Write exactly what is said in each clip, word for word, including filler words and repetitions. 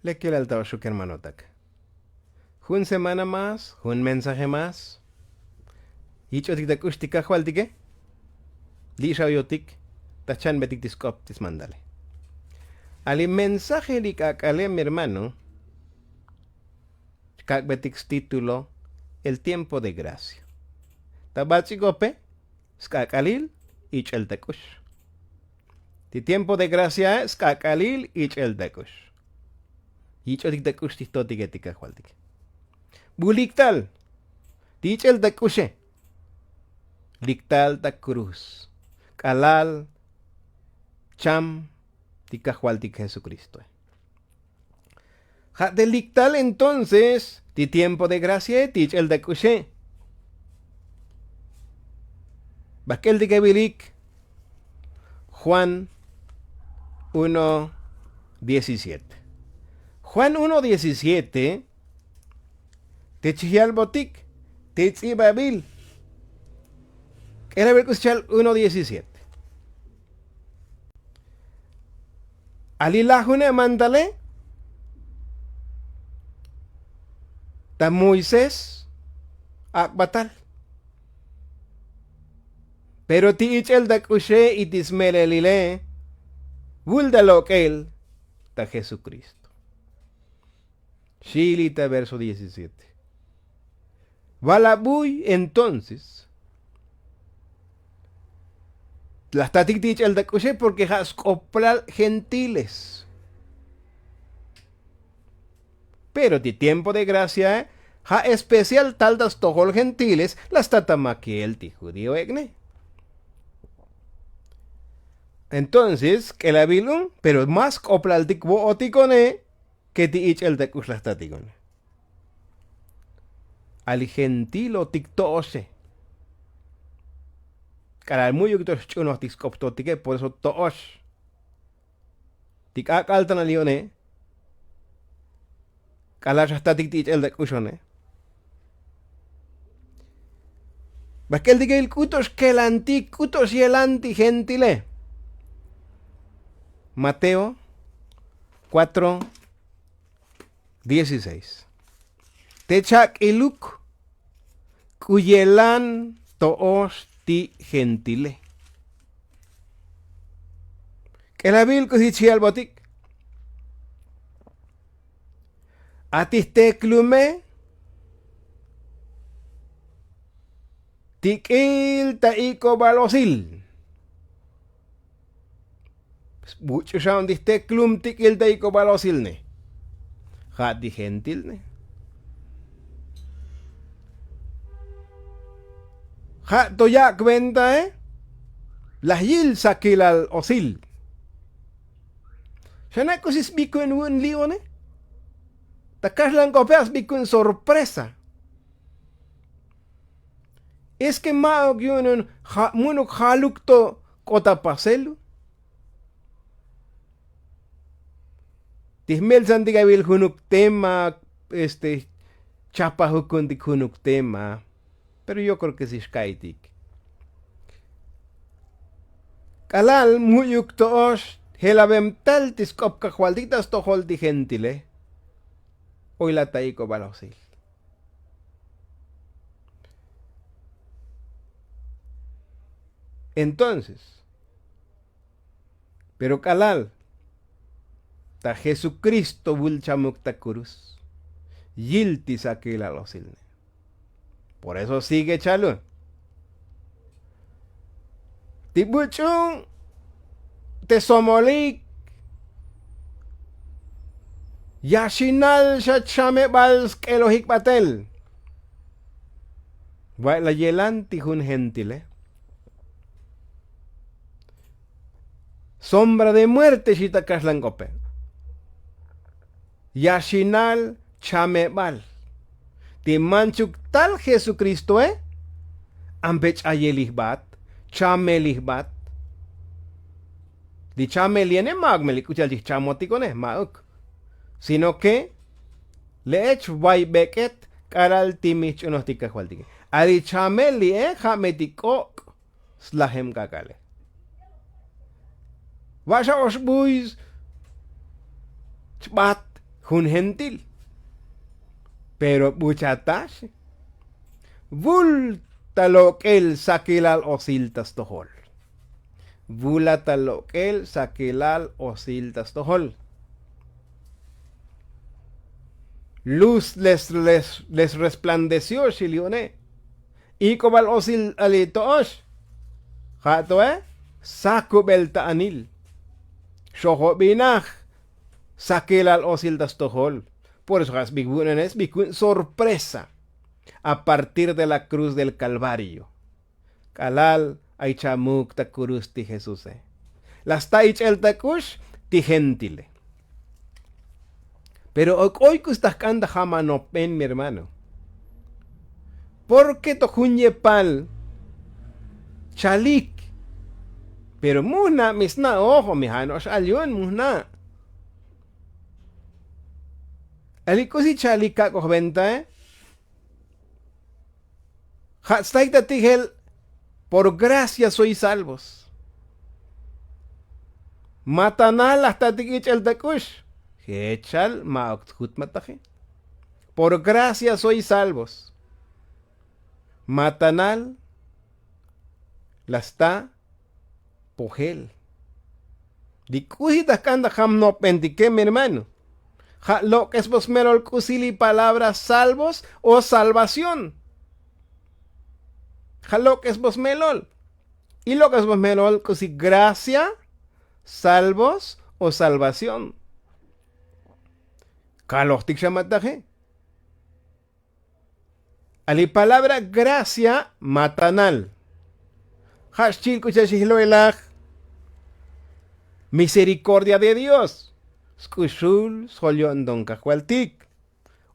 Lekelal ta oxuk hermanotak. Jun semana más jun mensaje más. Yich'otik ta k'ux ti kajvaltike. Li' xa oyotik ta chanbetik ti sk'op ti smandale. A li mensaje li k'ak'ale mi hermano, xkak'betik stitulo el tiempo de gracia. Ta bats'ikope sk'ak'alil ich'el ta k'ux. Ti tiempo de graciae sk'ak'alil ich'el ta k'ux. Yich'otik ta k'ux ti jtotike ti kajvaltike. Bu lik tal ti ich'el ta k'uxe. Lik tal ta kruz k'alal cham ti kajvaltik jesukristoe. Ja' te lik tal entonces ti tiempo de graciae ti ich'el ta k'uxe. Bajk'el ti kevilik juan uno diecisiete. Juan uno diecisiete te chijyalbotik te tz'ibabil. K'elabil k'us chal uno diecisiete. Ali lajune' mantale ta moisés ak'batal. Pero ti ich'el ta k'uxe y ti smelelile vul ta lok'el ta jesukristo. Xi li ta verso diecisiete. Valabuy entonces la jtatik ti ich'el ta k'uxe porke ja' sk'oplal gentiles. Pero ti tiempo de graciae ja' especial tal ta stojol gentiles la sta ta makiel ti judío ek'ne. Entonces k'elabil un pero más sk'oplaltik vo'otikone ke ti ich'el ta k'ux la jtatikone. Ali gentilotik to'oxe. K'alal mu'yuk to xch'unojtik sk'op totike por eso to'ox. Ti k'ak'al tan ali one k'alal xa jtatik ti ich'el ta k'uxone. Bajk'el ti kevil k'utox kelantik k'utox yelan ti gentile. Mateo kuatro dieciséis. Te chak'iluk k'u yelan to'ox ti gentile. K'elabil k'usi chiyalbotik. A ti jteklume tik'il ta ik'obal osil. Buch'u xaun ti jteklum tik'il ta ik'obal osilne. Ja' ti gentilne ja' to yak' ventae laj yil sakilal osil. Xana' k'usi sbikun vu'un li'one ta kaxlan k'ope a sbikun sorpresa. Es ke ma'uk yu'un un mu'nuk jaluk to k'ot apaselu. Ti jmeltsantik avil junuk tema este chapajukuntik junuk tema. Pero yo kreo ke si xka'itik k'alal mu'yuk to'ox jelavem tal ti sk'op kajvaltik ta stojol ti gentile. Oy la ta ik'obal osil. Entonces pero k'alal ta jesukristo vul chamuk ta kurus yil ti sakilal osilne. Por eso sigue chalun ti buch'un te somolik ya xinal xa chamebal sk'elojik batel. Va'la yelan ti jun gentile sombra de muerte xi ta kaxlan k'ope. Ya xinal chamebal ti manchuk tal jesukristoe. Ampe ch'ayelij bat chamel ij bat. Li chamel yene ma'uk me li k'u cha'al chij chamotikone ma'uk sino ke le'ech vay bek'et k'alal ti mi jch'unoj ti kajvaltike. A li chamel li'e ja' me ti k'ok' slajem k'ak'ale. Va' xa oxbuy chbat jun gentil. Pero bucha ta xi. Vul ta lok'el sakilal osil ta stojol. Vul ta lok'el sakilal osil ta stojol. Luz les les les resplandeció xi li une. Ik'obal osil ali to'ox. Ja' toe sakubel ta anil. Xojobinaj sakilal osil ta stojol. Por eso ja' sbik vu'nene sbik vu'n sorpresa. A partir de la cruz del calvario. K'alal ay cha' muk ta kurus ti jesuse. La sta ich'el ta k'ux ti gentile. Pero ok oy k'us ta jk'an ta jamanopben mi hermano. Porke to jun yepal chalik. Pero mujna' mi sna'oj o mi jano'ox al yu'un mujna'. Ali k'usi chalik kak'oj ventae. Ja' tstaik ta tijel por gracia soy salvos. Matanal laj tatik ich'el ta k'ux. Jechal ma' ok tjut mataji. Por gracia soy salvos. Matanal la sta pojel. Li k'usi ta jk'an ta jam nopbentike mi hermano. Ja' lok'esbos melol k'usi li palabra salvos o salvación. Ja' lok'esbos melol. Y lok'esbos melol k'usi gracia, salvos o salvación. Kalojtik xa mataje. Ali palabra gracia matanal. Ja' xchil k'u cha' xijlo'elaj misericordia de dios. Sk'uxul sjo'lyo'nton kajvaltik.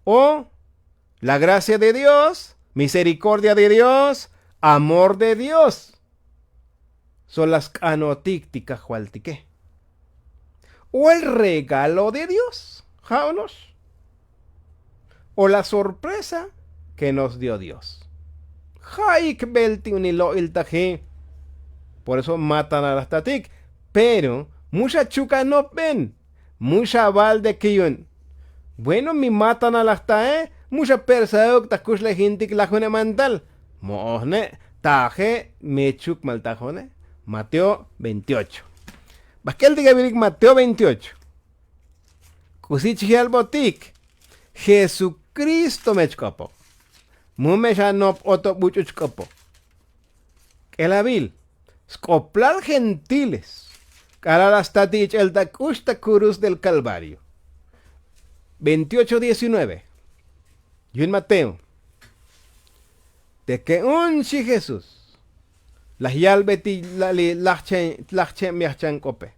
O la gracia de dios, misericordia de dios, amor de dios. Son las k'anotik ti kajvaltike. O el regalo de dios ja' ono'ox. O la sorpresa ke nos dio dios. Ja'ik bel ti uni lo'il taji. Por eso matanal laj tatik. Pero mu xa chuk anopben. Mu xa val de ki yu'un. Bueno mi matanal laj tae. Mu xa persauk ta kuxlejintik laj june' mantal. Mo'oj ne' taje. Me chuk mal tajo'ne. Mateo veintiocho. Bajk'el ti kavilik mateo veintiocho. K'usi chijel botik. Jesukristo me chk'opoj. Mu me xa nop oto buch'u chk'opoj. K'elavil sk'oplal gentiles. K'alal asta ti ich'el ta k'ux ta kurus del kalvario. Veintiocho diecinueve. Yu'un mateo. Te ke'un xi jesús. Laj yalbe ti laj li laj che'en laj che'en mi ajchank'ope.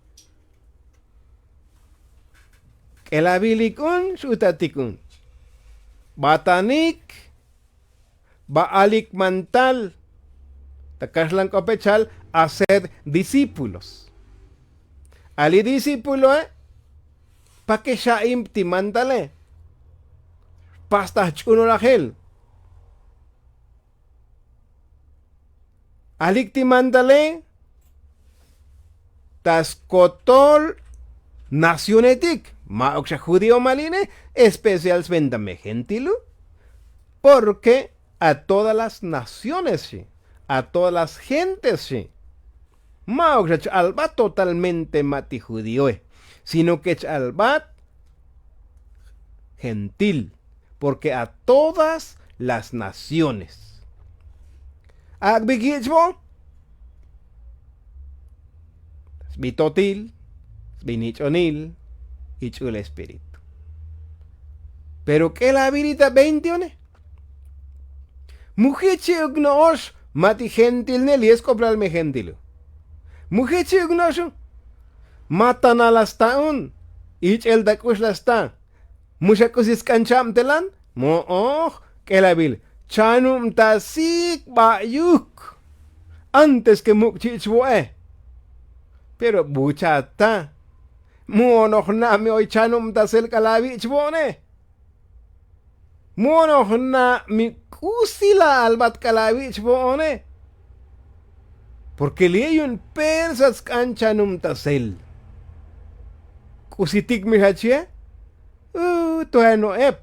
K'elavilik un x'utatik un. Batanik ba'alik mantal. Ta kaxlank'ope chal hacer discípulos. Ali discípuloe. Pake xa'imp ti mantale. Pasta jch'unolajel. Alik ti mantale. Ta skotol nacionetik ma'uk xa judío maline. Especial sventa me gentilu. Porke a todas las naciones xi a todas las gentes xi. Ma'uk xa ch-albat totalmente ma' ti judioe. Sino ke ch-albat gentil. Porke a todas las naciones. Ak'bik yich'bo. Sbitotil sbinich'onil. Ich'ul espíritu. Pero k'el avirita veinte one. Mu jichi'uk no'ox ma' ti gentil ne li esk'oplal me gentilu. Mu jichi'uk no'oxu. Matanal la sta un. Ich'el ta k'ux la sta. Mu xa k'usi sk'an cha'ab telan. Mo'oj. K'elavil chanubtasik ba'yuk. Antes ke muk' chi'chvo'e. Pero bucha ta. Mu onoj na' mi oy chanubtasel k'al avich'vo'ne. Mu onoj na' mi k'usi la albat k'al avich'vo'one. Porke li'e yu'un persat sk'an chanubtasel. K'usitik mi xachi'e. Tojeno ep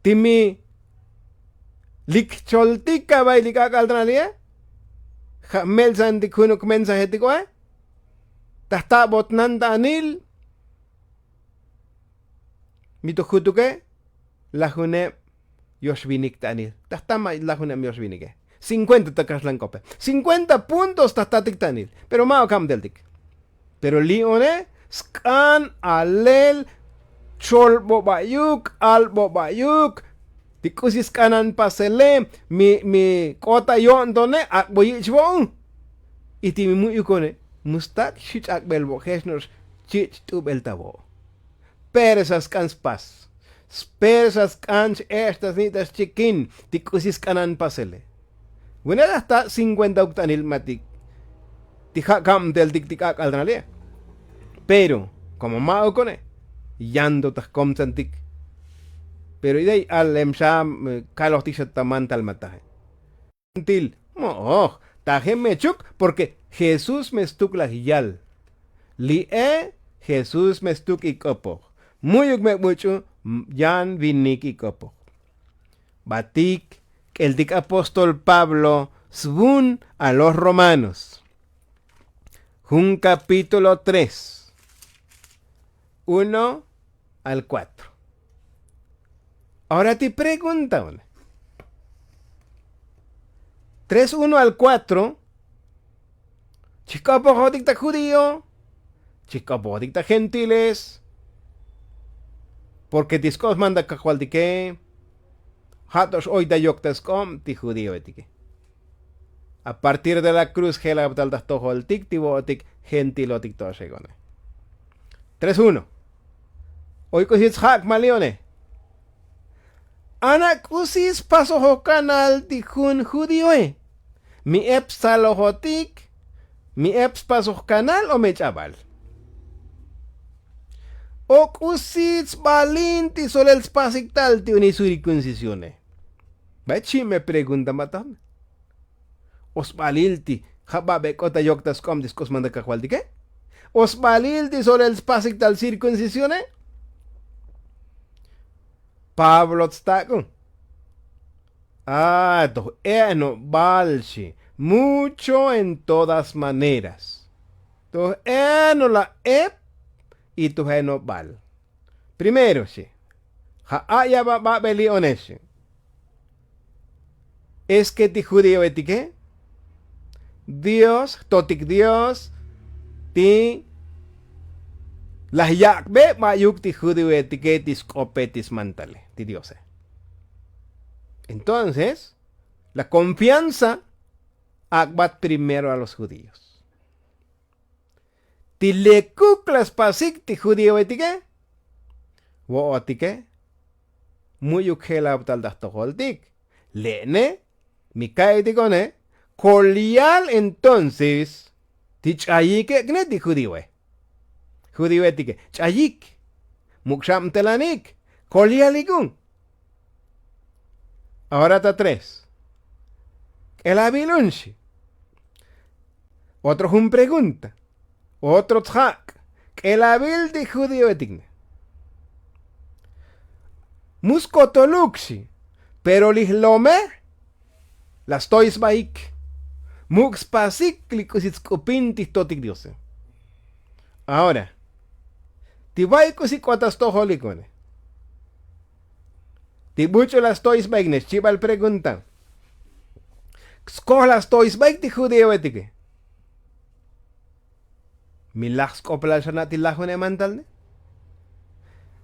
ti mi lik choltik kabay lik ak'al tanali'e. Ja' meltsantik junuk mensajetik oe. Tajtabot nan tanil mi to jutuke lajuneb yoxvinik tanil. Tajtama lajuneb yoxvinike. Cinkuenta ta kaxlan k'ope cinkuenta puntos tajtatik tanil. Pero ma' okabteltik. Pero li'one sk'an alel cholboba'yuk alboba'yuk. Ti k'usi sk'anan pasele mi k'ota yo'ntone ak'bo yich' vo'u. Y ti mi mu'yukone mustak' xich' ak'bel vo' jech no'ox chich' t'ubel ta vo'. Persa sk'an spas. Spersa sk'an x'ex ta sni' ta xchikin ti k'usi sk'anan pasele. Vune' laj ta cinkuenta uktanil matik ti ja' kabteltik ti k'ak'al tanali'e. Pero komo ma' ukone yanto ta jkomtsantik. Pero idey alem xa kalojtik xa ta mantal mataje. Gentil mo'oj taje mechuk. Porke jesús me stuk laj yal li'e. Jesús me stuk ik'opoj mu'yuk me buch'u yan vinik ik'opoj. Batik k'eltik apóstol pablo svun a los romanos jun kapítulo tres uno al kuatro. Ahora ti pregunta une tres uno al kuatro. Chijk'opojotik ta judío chijk'opojotik ta gentiles. Porke ti sk'op sman ta kajvaltike ja' to x'oy ta yok ta sk'ob ti judíoetike. A partir de la kruz jelabtal ta jtojoltik ti vo'otik gentilotik to xek'one. Tres uno. Oy k'usi tsjak' ma li'one. Ana k'usi spasojoj kanal ti jun judíoe. Mi ep stsalojotik mi ep spasoj kanal o me ch'abal? O k'usi tsbalin ti solel spasik tal ti uni cirkuncisione. Ba'ech xi' me pregunta matan. O sbalil ti ja' babe k'ot ta yok ta sk'ob ti sk'op sman ta kajvaltike? O sbalil ti solel spasik tal cirkuncisione? Pablo tstak'u. A toj e'no bal xi mucho en todas maneras. Toj e'no la ep y toj e'no bal. Primero xi ja' a'ya bababeli one xi. Es ke ti judíoetike dios jtotik dios ti laj yak'be ba'yuk ti judíoetike ti sk'ope ti smantale ti diose. Entonces la konfianza ak'bat primero a los judíos. Ti lekuk la spasik ti judíoetike vo'otike mu'yuk jelabtal ta jtojoltik. Le'ne mi ka'itik one kolial entonces ti ch'ayik ek'ne ti judíoe. Judíoetike ch'ayik muk' xabtelanik kolialik un. Ahora ta tres k'elabil un xi. Otro jun pregunta. Otro tsjak' k'elabil ti judíoetikne. Mu skotoluk xi pero li jlome la stoy sbaik muk' spasik li k'usi tsk'upin ti jtotik diose. Ahora ti bay k'usi k'ot ta stojolik one ti buch'u la stoy sbaik ne xchibal pregunta. Skoj la stoy sbaik ti judíoetike. Mi laj sk'oplal xana' ti lajune' mantalne.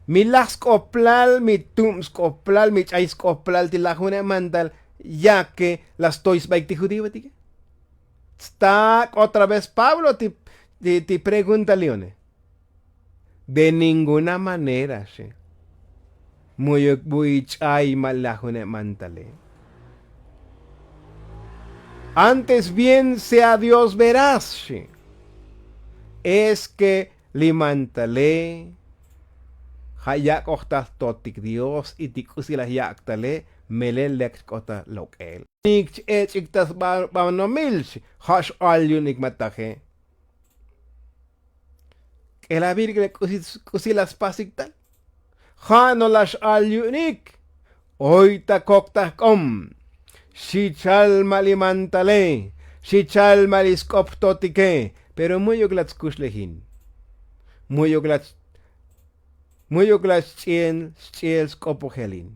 Mi laj sk'oplal mi tum sk'oplal mi ch'ay sk'oplal ti lajune' mantal. Ya ke la stoy sbaik ti judíoetike. Tstak' otra vez pablo ti pregunta li'one. De ninguna manera xi. Mu'yuk bu ich'ay ma' lajune' mantale. Antes bien sea dios veraz xi. Es ke li mantale ja' yak'oj ta jtotik dios y ti k'usi laj yak' tale melel lek xk'ot ta lok'el. Nik ch'ech'ik ta sbanomil xi ja' x'al yu'unik ma' taje. K'elabil k'le k'usi la spasik tal. Ja' no la x'al yu'unik. Oy ta koktaj k'om. Xichal ma' li mantale. Xichal ma' li sk'op jtotike. Pero mu'yuk la tskuxlejin. Mu'yuk la mu'yuk la xch'iel xch'iel sk'opojelin.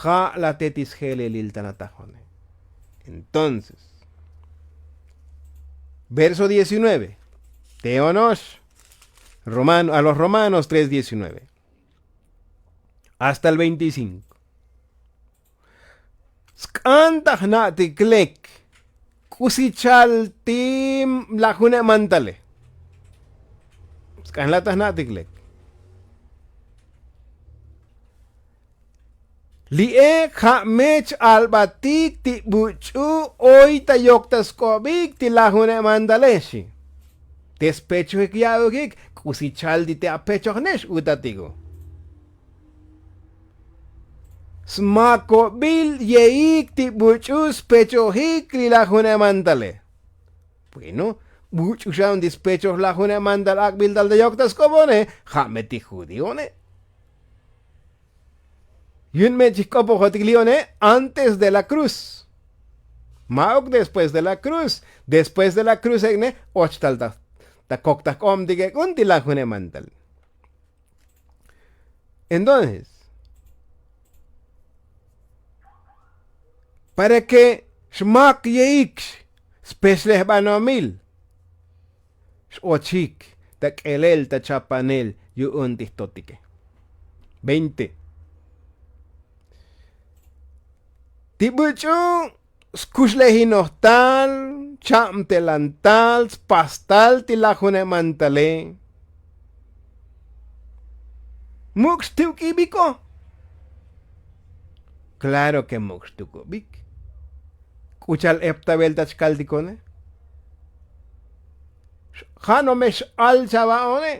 Ja' la te ti sjelelil ta natajone. Entonces, verso diecinueve. Te ono'ox a los romanos tres diecinueve hasta el veinticinco. Sk'an ta jna'tik lek k'usi chal ti lajune' mantale. Sk'an la ta jna'tik lek li'e ja' me ch-albatik ti buch'u oy ta yok ta sk'obik ti lajune' mantale xi. Te spechojik ya'ukik k'usi chal ti te apechojnex utatiko. Smakobil yeik ti buch'u spechojik li lajune' mantale. Bueno, buch'u xan ti spechoj lajune' mantal ak'bil tal ta yok ta sk'obone. Ja' me ti judione. Yu'un me chijk'opojotik li'one antes de la kruz. Ma'uk después de la kruz. Después de la kruz ek'ne och tal ta koktaj k'obtik ek'un ti lajune' mantal. Entonces, para ke xmak yeik spexlejbanomil x'ochik ta k'elel ta chapanel yu'un ti jtotike. Veinte. Ti buch'u skuxlejinoj tal, chabtelan tal spastal ti lajune' mantale. Muk' xtuk'ibiko. Klaro ke muk' xtukubik. K'u cha'al eptavel ta chkaltikone. Ja' no me x'al chava'one.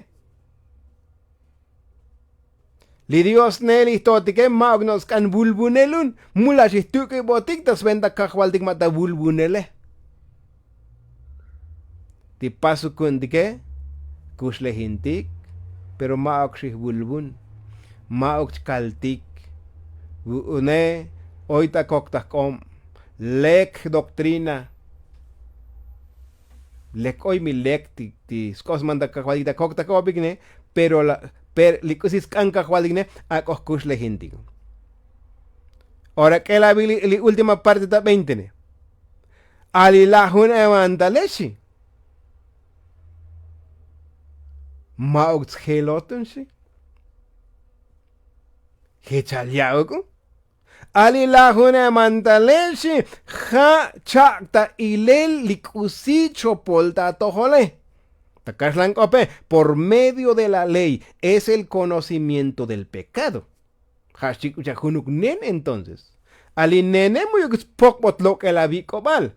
Li dios ne li jtotike ma'uk no' sk'an vulvunelun. Mu la' xijtuk'ibotik ta sventa kajvaltik ma' ta vulvunele. Ti pasuku'untike kuxlejintik. Pero ma'uk xijvulvun. Ma'uk chkaltik. Vu'une oy ta koktaj k'ob. Lek doktrina. Lek oy mi lek ti sk'op smanta kajvaltik ta koktaj k'obik ne. Pero li k'usi sk'an kajvaltik ne ak'oj kuxlejintik. Ora k'elabil li última parte ta veinte ne. Ali lajun evantalexi. Ma'uk tsjelotun xi. Jechal ya'uk u. Ali lajun evantalexi. Ja' chak' ta ilel li k'usi chopol ta atojole. Ta kaxlan k'ope por medio de la ley es el konocimiento del pekado. Ja' xchik k'u cha' junuk nen entonces. Ali nene mu'yuk spokbot lok'el avik'obal.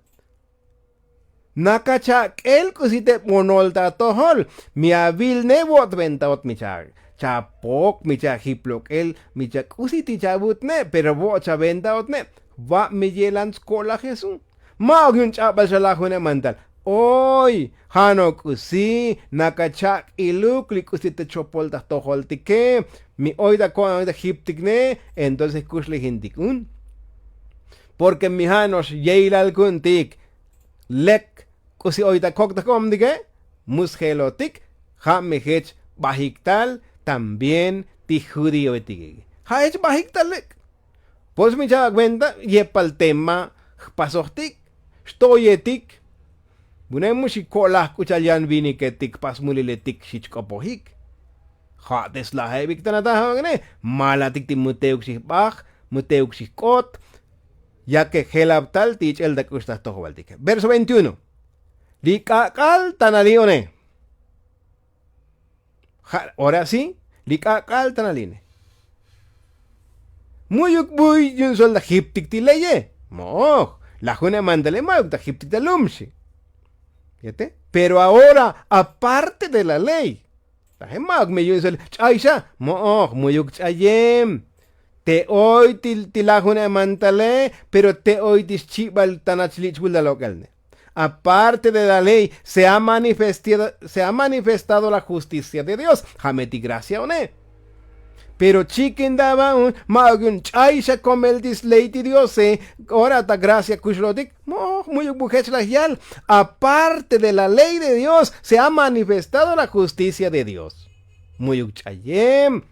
Naka cha'k'el k'usi te bonol ta atojol. Mi avil ne vo'ot ventaot mi chapok mi chajip lok'el mi chak'usi ti chavut ne pero vo'ot chaventaot ne. Va' mi yelan tsko'laj jesús. Ma'uk yu'un ch'abal xa lajune' mantal. Oy ja' no' k'usi naka cha'k'iluk li k'usi te chopol ta jtojoltike. Mi oy ta ko'nanoy ta jiptik ne. Entonces kuxlejintik un. Porke mi ja' no'ox yeilal ku'untik lek k'usi oy ta koktaj k'obtike. Mu sjelotik. Ja' mi jech bajik tal también ti judioetike. Ja' jech bajik tal lek. Pues mi cha'ak venta yepal tema jpasojtik xtoyetik. Vune mu xiko'laj k'u cha'al yan viniketik jpasmuliletik xich k'opojik. Ja' te slaje'bik ta natajabakne. Malatik ti mu teuk xijbaj mu teuk xijk'ot. Ya ke jelabtal ti ich'el ta k'uxtaj tojbaltik verso veintiuno. Li k'ak'al ta nali'one. Ja' ora si li k'ak'al ta nali'one. Mu'yuk buy yu'un sol ta jiptik ti leye. Mo'oj. Lajune' mantale ma'yuk ta jiptik ta lum xi. Pero ahora aparte de la ley. Taje ma'uk me yu'un sol ch'ay xa. Mo'oj mu'yuk ch'ayem. Te oy ti lajune' mantale pero te oy ti xchibal ta nach lich'vul ta lok'el ne. Aparte de la ley se ha manifestado la justicia de dios. Ja' me ti gracia one. Pero chikin daba un ma' un ch'ay xa komel ti sley ti diose. Ora ta gracia kuxlotik. Moj muyuk bu jech laj yal. Aparte de la ley de dios se ha manifestado la justicia de dios. Muyuk ch'ayem.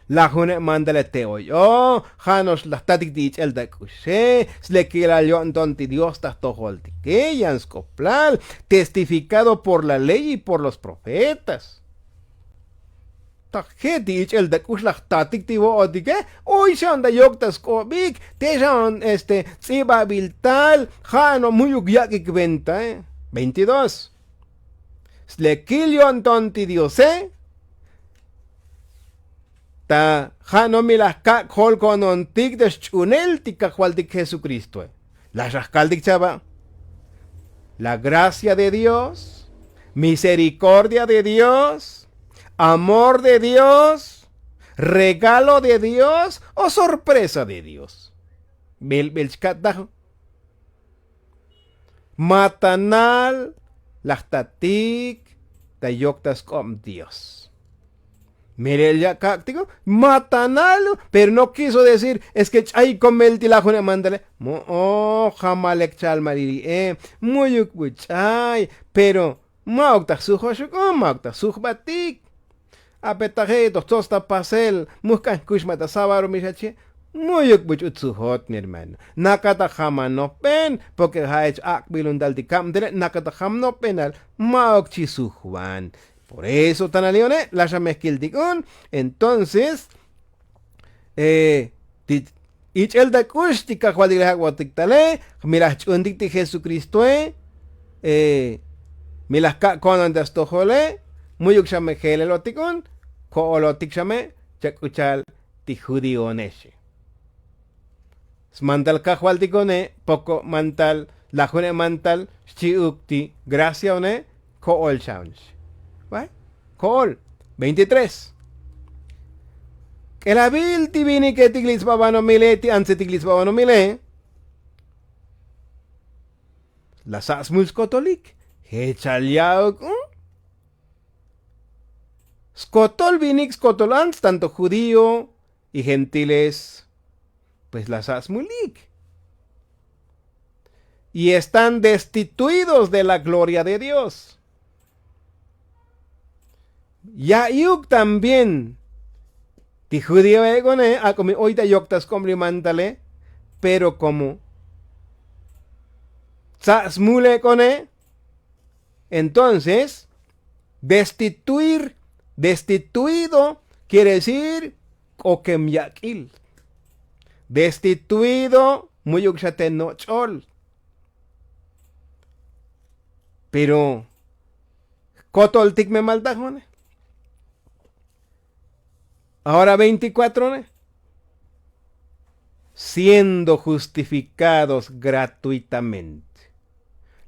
Laj june' mandale te oy o ja' no'ox laj tatik ti ich'el ta k'uxe. Slekilal yo'nton ti dios ta jtojoltike yan sk'oplal testifikado por la ley y por los profetas. Ta je' ti ich'el ta k'ux laj tatik ti vo'otike. Oy xa'on ta yok ta sk'obik te xa'on este ts'ibabil tal. Ja' no' muyuk yak'ik ventae. Veintidós. Slekil yo'nton ti diose. Ta ja' no' mi laj kak' jol ko'nontik ta xch'unel ti kajvaltik jesukristoe. Laj xa jkaltik chava'. La gracia de dios, miserikordia de dios, amor de dios, regalo de dios o sorpresa de dios. Belbel chka'taj. Matanal laj tatik ta yok ta sk'ob dios. Melel ya' kak' tiko matanal. Pero no kiso decir es ke ch'ay komel ti laj june' mandale. Mo'oj jamalek chal malili'e. Muyuk bu ch'ay. Pero ma'uk ta jsujoxuk un ma'uk ta jsujbatik. Apetaje' toj tsots ta pasel mujk'an jkuxma' ta sabaro mi xachi. Muyuk bu ch'ut sujot mi hermano. Nakataj jam anopben porke ja'ech ak'bil un tal ti kabtele nakataj jam nopbenal. Ma'uk chi sujvan. Por eso tanal yo'one' laj xa me jkiltik un. Entonces ti ich'el ta k'ux ti kajvaltik laj ak'botik tale. Mi laj jch'untik ti jesukristoe. Mi laj kak' ko'ntan ta stojole. Muyuk xa me jelelotik un. Ko'olotik xa me cha k'u cha'al ti judionexe. Smantal kajvaltik one' poko' mantal laj june' mantal xchi'uk ti gracia one'. Ko'ol xa un xi. Ko'ol. Veintitrés. K'elabil ti viniketik li' tsbabanomile ti antsetik li' tsbabanomile. La sa' smul skotolik jechal ya'uk un. Skotol vinik skotol ants tanto judío y gentiles. Pues la sa' smulik. Y están destituidos de la gloria de dios. Ya'yuk también ti judío ek'one ak'o mi oy ta yok ta sk'ob li mandale. Pero komo tsa' smul ek'one. Entonces destituir destituido kiere decir k'okem yak'il. Destituido muyuk xa te noch'ol. Pero jkotoltik me maltajone. Ahora veintikuatrone. Siendo justifikados gratuitamente.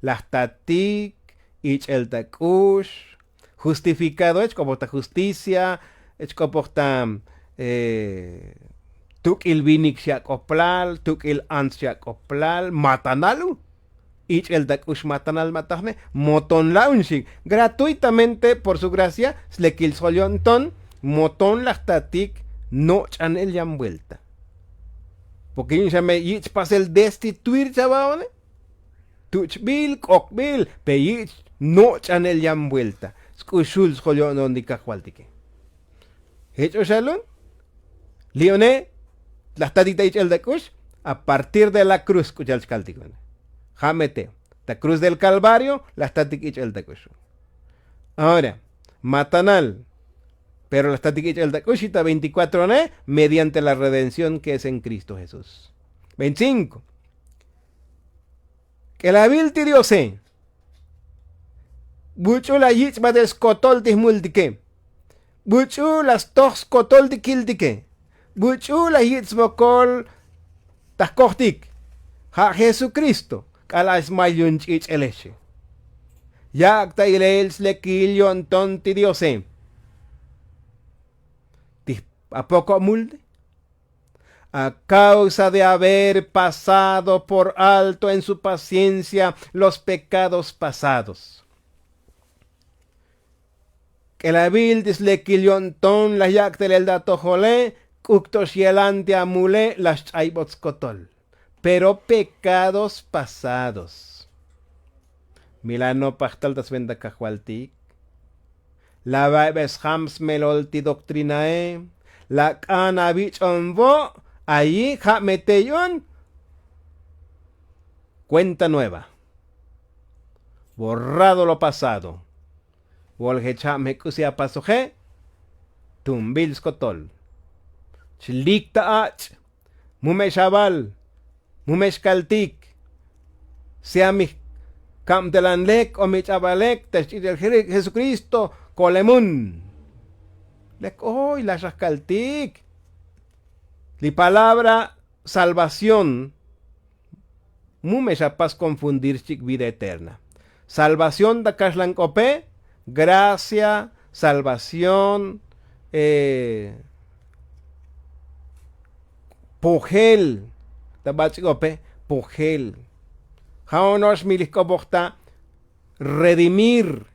Laj tatik ich'el ta k'ux. Justifikado ech k'opoj ta justicia. Ech k'opoj ta tuk'il vinik xyak'oplal tuk'il ants xyak'oplal matanal u. Ich'el ta k'ux matanal matajne moton la'un xi gratuitamente por su gracia. Slekil sjoyon ton moton laj tatik. Noch'anel yan vuelta. Porke yin xa me yich' pasel destituir chava'one. Tuch'bil k'okbil pe yich' noch'anel yan vuelta. Sk'uxul sjoyon ton ti kajvaltike. Jech o xalun. Li'one laj tatik ta ich'el ta k'ux. A partir de la kruz k'u chal chkaltik one. Ja' me te ta kruz del kalvario laj tatik ich'el ta k'ux. Ahora matanal. Pero laj tatik ich'el ta k'ux y ta veintikuatro one mediante la redención ke es en kristo jesús. Veinticinko. K'elavil ti diose. Buch'u la yich' batel skotol ti jmultike. Buch'u la stoj skotol ti kiltike. Buch'u la yich' svokol ta jkojtik. Ja' jesukristo k'alal smay yun ch'ich'elexe. Yak' ta ilel slekil yo'nton ti diose. Ti apoko' multi. a causa de haber pasado por alto en su paciencia los pekados pasados. K'elabil ti slekil yo'nton laj yak' telel ta atojole, k'uk to xyelan ti amule, laj xch'aybot skotol. Pero pekados pasados. Mi la nopaj tal ta sventa kajvaltik. La vaybej sjam smelol ti doktrinae. La k'an avich'on vo'. Ayi ja' me te yu'un. Cuenta nueva. Borrado lo pasado. Volje cha'm je k'usi apasoje. Tumbil skotol. Chlik ta ach'. Mu me xaval. Mu me xkaltik. Sea mi kabtelan lek o mi ch'abal lek ta xch'ich'el Jesukristo kolemun. Lek oy laj xajkaltik. Li palabra salvación. Mu me xapas konfundir xchik vida eterna. Salvación ta kaxlan k'ope. Gracia, salvación. Pojel. Ta bach'ik k'ope. Pojel. Ja' ono'ox mi lij k'opoj ta redimir.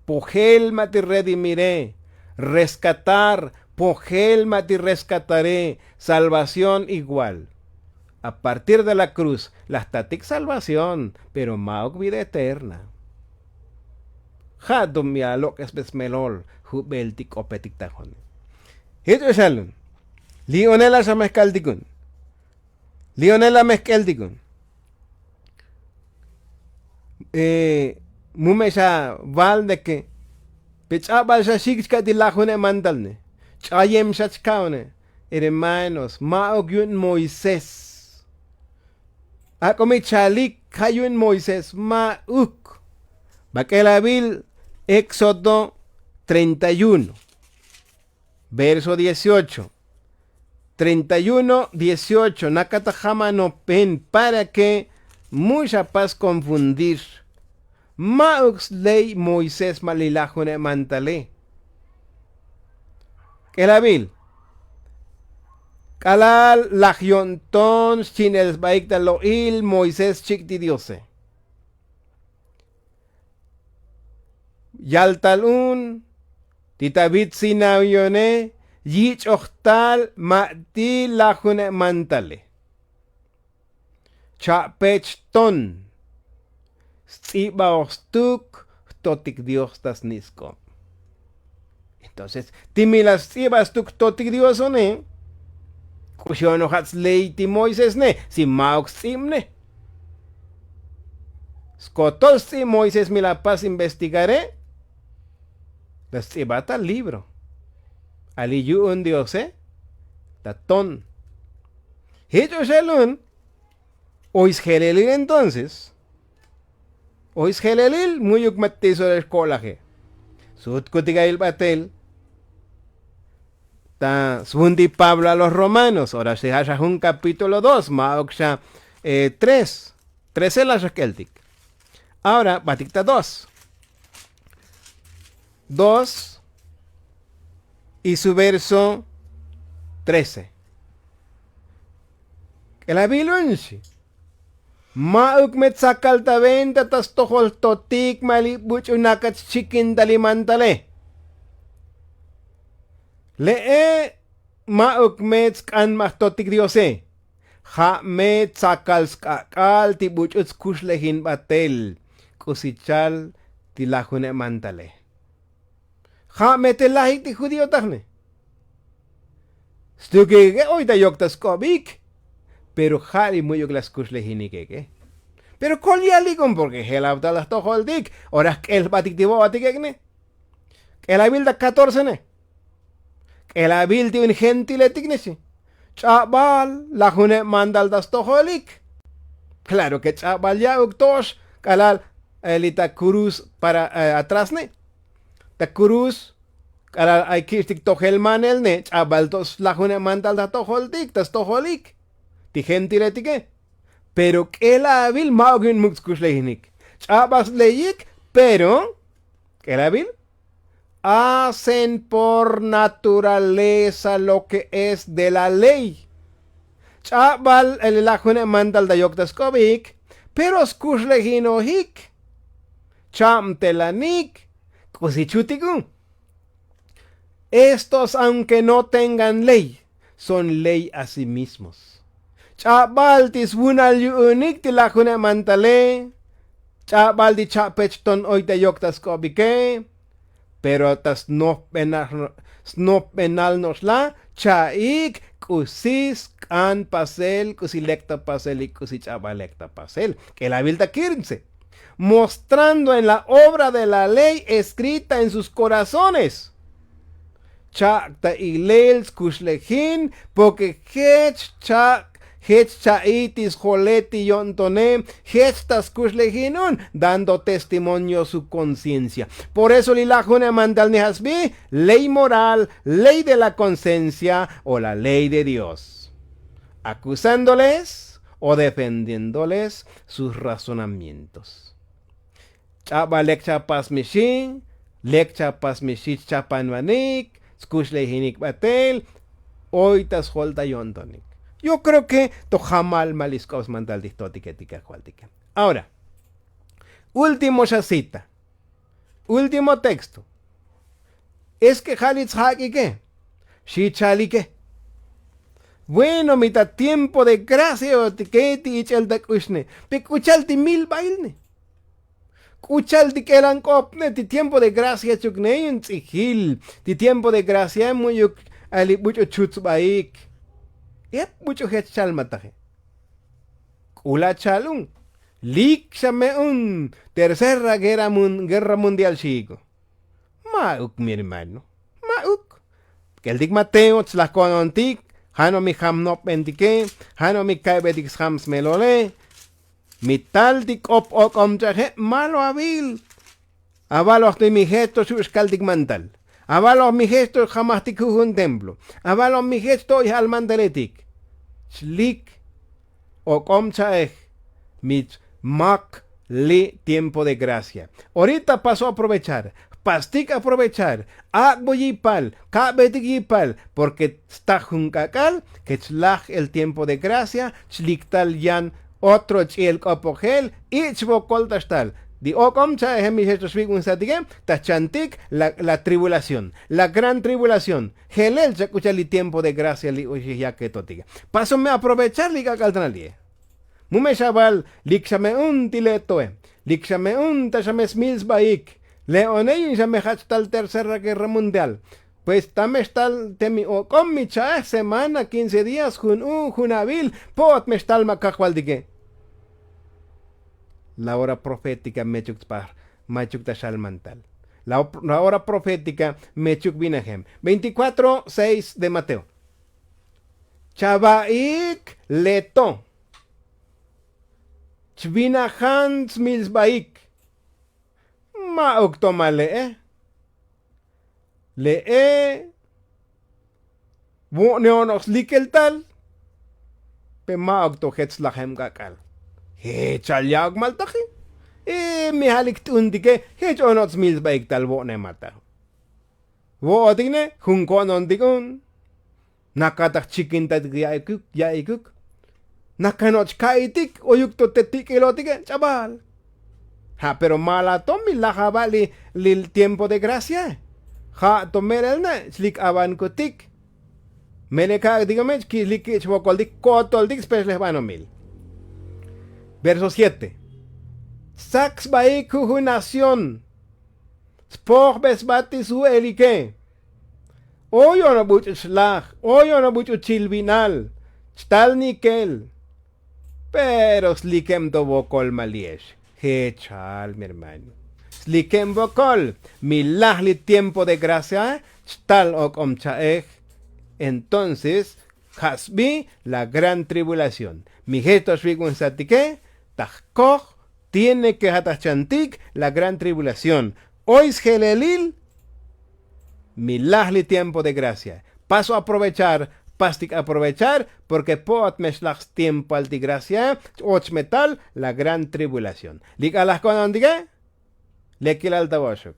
Pojel ma' ti redimire. Rescatar. Pojel ma' ti rescatare. Salvación igual. A partir de la kruz laj tatik salvación. Pero ma'uk vida eterna. Ja' tu mi alok'esbe smelol jubel ti k'opetik ta jone. Jich o xalun. Li' onel laj xa mejk'altikun. Li' onel laj mejk'eltikun. Mu me xa val de ke pe ch'abal xa xik chka' ti lajune' mantal ne. Ch'ayem xa chka' one. Hermanos, ma'uk yu'un moisés. Ak'o mi chalik ja' yu'un moisés ma'uk. Bak'elabil éxodo treinta y uno, verso dieciocho. Treinta y uno dieciocho. Nakata jamanopen para ke mu xapas konfundir. Ma'uk sley moisés ma' li lajune' mantale. K'elabil. K'alal laj yo'nton xchi'nel sbaik ta lo'il moisés chik' ti diose. Yal tal un ti ta vit sinayone yich'oj tal ma' ti lajune' mantale. Cha'pech ton. Sts'ibaoj stuk jtotik dios ta sni' sk'ob. Entonces ti mi laj sts'ibaj stuk jtotik dios one. K'uxi onojat sley ti moisés ne si ma'uk sts'ib ne. Skotol sts'ib moisés mi laj pas investigare. Laj sts'ibaj ta libro. Ali yu'un diose ta ton. Jich o xelun. Oy sjelelil entonces. Oy sjelelil mu'yuk ma' ti' sore' xko'laje. Sutkutik ayil batel ta svunti pablo a los romanos ora xija' xa jun kapítulo dos ma'uk xa tres. Trece laj xa k'eltik. Ahora batik ta dos. Dos y su verso trece. K'elabil un xi. Ma'uk me tsakal ta venta ta stojol jtotik ma' li buch'unakat xchikin ta li mantale. Le'e ma'uk me tsk'anbaj jtotik diose. Ja' me tsakal sk'ak'al ti buch'u tskuxlejin batel k'usi chal ti lajune' mantale. Ja' me te lajik ti judío tajne. Stukik eke oy ta yok ta sk'obik. Pero ja' li mu'yuk laj skuxlejinik eke. Pero kol yalik un porke jelav ta laj tojoltik ora jk'el jbatik ti vo'otik ek'ne. K'elabil ta catorce ne. K'elabil ti un gentiletik ne xi. Ch'abal lajune' mandal ta stojolik. Klaro ke ch'abal ya'uk to'ox k'alal li ta kurus para atras ne. Ta kurus k'alal ay kich'tik tojel manel ne ch'abal to' slajune' mandal ta tojoltik ta stojolik ti gentiletike. Pero k'elabil ma'uk yu'un muk' tskuxlejinik. Ch'abal sleyik pero k'elabil hacen por naturaleza lo ke es de la ley. Ch'abal elilaj june' mantal ta yok ta sk'obik, pero skuxlejinojik. Chabtelanik. K'usi chutik u. Estos aunke no tengan ley, son ley a si mismos. Ch'abal ti svunal yu'unik ti laj june' mantale. Ch'abal ti cha'pech ton oy ta yok ta sk'obike. Pero ta snopbenal no'xla cha'ik k'usi sk'an pasel, k'usi lek ta pasel y k'usi ch'abal lek ta pasel. K'elavil ta kirmse, mostrando en la obra de la ley escrita en sus korazones. Chak' ta ilel skuxlejin, porke jech chak' jech cha'i ti sjole ti yo'ntone. Jech ta skuxlejin un dando testimonio su konsiencia. Por eso li laj june' mantal ni ja' sbi ley moral, ley de la konsencia o la ley de dios, akusándoles o defendiéndoles sus razonamientos. Ch'abal lek chapasmixi, lek chapasmixi chchapanvanik skuxlejinik batel. Oy ta sjol ta yo'ntonik. Yo kreo ke to jamal ma li sk'op smantal ti jtotike ti kajvaltike. Ahora, último xa cita, último texto. Es ke ja' li tsjak'ike, xi chalike. Bueno, mi ta tiempo de gracia yotike ti ich'el ta k'uxne, pe k'u cha'al ti milbailne? K'u cha'al ti k'elank'opne ti tiempo de gracia chukne? Yu'un ts'ijil ti tiempo de gracia mu'yuk, ali buch'u chutsbaik. Ep buch'u jech chalmataje. K'u la cha'al un. Lik xa me un tercera guerra mundial xiiko. Ma'uk mi hermano, ma'uk. K'eltik mateo chlaj ko'nontik. Ja' no' mi jam nopbentike. Ja' no' mi ka'betik sjam smelole. Mi tal ti k'op ok'om cha'eje, malo avil. Avaloj ti mi jech to xu' xkaltik mantal. Avaloj mi jech to xjamajtik jujun templo. Avaloj mi jech to oy ja'al mantaletik. Chlik. Ok'om cha'ej. Mi mak li tiempo de gracia. Orita paso aprovechar. Jpastik aprovechar. Ak'bo yipal. Ka'betik yipal. Porke staj jun k'ak'al ke chlaj el tiempo de gracia. Chlik tal yan otro ch'i'el k'opojel. Ich' vokol ta xtal ti ok'om cha'eje mi jech to xvik' un satike. Ta jchantik la tribulación, la gran tribulación. Jelel chak k'u cha'al li tiempo de gracia li oy xijyak jetotike. Paso me aprovechar li k'ak'al tana li'e. Mu me xaval lik xa me un ti le'toe. Lik xa me un ta xa me smil sbaik. Le'one yu'un xa me jach tal tercera guerra mundial. Pues ta me xtal te mi ok'om mi cha'ej semana, quince días, jun u jun avil. Po'ot me xtal ma kajvaltike. La hora profétika mechuk tspaj, machuk ta xal mantal. La hora profétika mechuk vinajem. Veinticuatro seis de mateo. Chavaik leto. Chvinajan smil sbaik. Ma'uk to ma le'e. Le'e vo'ne onok slikel tal. Pe ma'uk to jech slajem k'ak'al. Jechal ya'uk maltaji. Mi jalik t'untike jech onok smil sbaik tal vo'ne maltaj. Vo'otik ne jun ko'nontik un. Nakatak chikintatik ya'ikuk ya'ikuk. Nakanoch ka'itik oyuk to te tik'ilotike ch'abal. Ja' pero malato mi laj ava' li tiempo de graciae. Ja' to melel ne chlik avankutik. Melel ka'aktik ome chki'lik ki' chvokoltik ko'toltik spex lejbanomil. Verso siete. Tzak sbaik jujun nación. Spojbe sba ti su'elike. Oy onobuch'u chlaj, oy onobuch'u chilvinal. Chtal nikel. Pero slikem to vokol ma liex. Jechal mi hermano. Slikem vokol. Mi laj li tiempo de gracia chtal ok'om cha'ej. Entonces ja' sbi la gran tribulación. Mi jech to xvik' un satike. Ta jkoj tiene ke ja' ta jchantik la gran tribulación. Oy sjelelil. Mi laj li tiempo de gracia. Paso aprovechar. Pastik aprovechar. Porke po'ot me xlaj stiempoal ti gracia. Ch-och me tal la gran tribulación. Li k'alaj ko'nontike. Lekilal ta vo'oxuk.